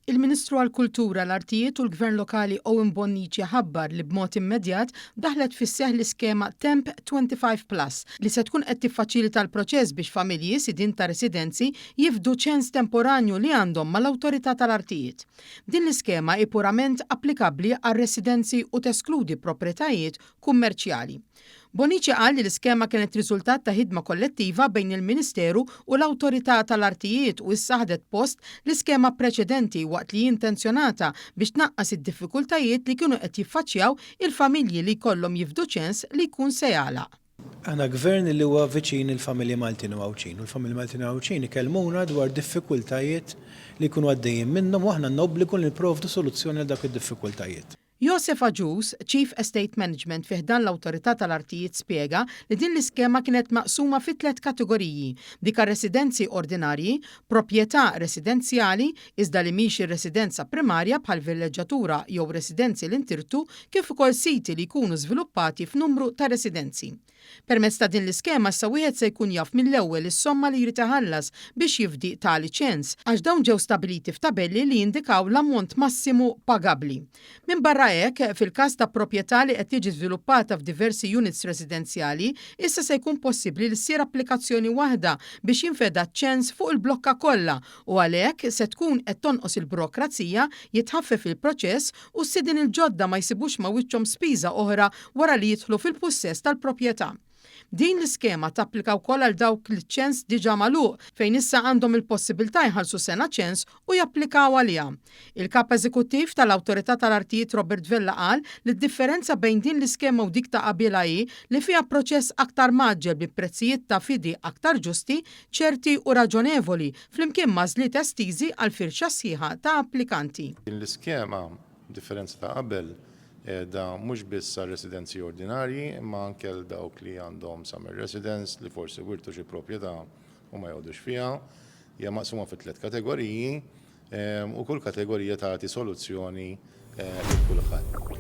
Il-Ministru għall-Kultura, l-Artijiet u l-Gvern Lokali Owen Bonnici ħabbar li b'mod immedjat daħlet fis-seħħ l-iskema Temp 25 Plus li se tkun qed tiffaċilita l-proċess biex familji sidien ta' residenzi jifdu ċens temporanju li għandhom mal-Awtorità tal-Artijiet. Din l-iskema hi purament applikabbli għal residenzi u teskludi proprjetajiet kummerċjali. Bonnici qal li l-iskema kienet riżultat ta' ħidma kollettiva bejn il-Ministeru u l-Awtorità tal-Artijiet u issa ħadet post l-iskema preċedenti waqt li hi intenzjonata biex tnaqqas id-diffikultajiet li kienu qed jiffaċċjaw il-familji li jkollhom jifdu ċens li jkun se jagħlaq. Aħna Gvern li huwa viċin il-familji Maltin u Għawdxin u l-familji Maltin u Għawdxin ikellmuna dwar diffikultajiet li jkunu għaddejjin minnhom u aħna għandna obbligu li nipprovdu soluzzjoni għal dawk id-diffikultajiet. Josef Agius, Chief Estate Management fi ħdan l-Awtorità tal-Artijiet spjega li din l-iskema kienet maqsuma fi tlett kategoriji, dik għar-residenzi ordinarji, proprjetà residenzjali, iżda li mhix ir-residenza primarja bħal villeġġatura jew residenzi li ntirtu kif ukoll siti li jkunu żviluppati f'numru ta' residenzi. Permezz ta' din l-iskema issa wieħed se jkun jaf mill-ewwel is-somma li jrid iħallas biex jifdi tali ċens, għax dawn ġew stabiliti f'tabelli li jindikaw l-ammont massimu pagabbli. Minbarra hekk, fil-każ ta' proprjetà li qed tiġi żviluppata f'diversi units residenzjali, issa se jkun possibbli li ssir applikazzjoni waħda biex jinfeda ċ-ċens fuq il-blokka kollha u għalhekk se tkun qed tonqos il-burokrazija, jitħaffef il-proċess u s-sidien il-ġodda ma jsibux ma' wiċċhom spiża oħra wara li jidħlu fil-pussess tal-proprjetà. Din l-iskema tapplika wkoll għal dawk li ċ-ċens diġà magħluq, fejn issa għandhom il-possibiltà jħallsu sena ċens u japplikaw għaliha. Il-Kap Eżekuttiv tal-Awtorità tal-Artijiet Robert Vella qal li d-differenza bejn din l-iskema u dik ta' qabilha hi li fiha proċess aktar mgħaġġel bi prezzijiet ta' fidi aktar ġusti, ċerti u raġonevoli flimkien m'għażliet estiżi għal firxa sħiħa ta' applikanti. Din l-iskema, b'differenza ta' qabel, qiegħda mhux biss għar-residenzi ordinarji imma anke għal dawk li għandhom summer residence li forsi wirtu xi proprjetà u ma joqogħdux fiha. Hija maqsuma fi tlett kategoriji u kull kategorija tagħti soluzzjoni lil kulħadd.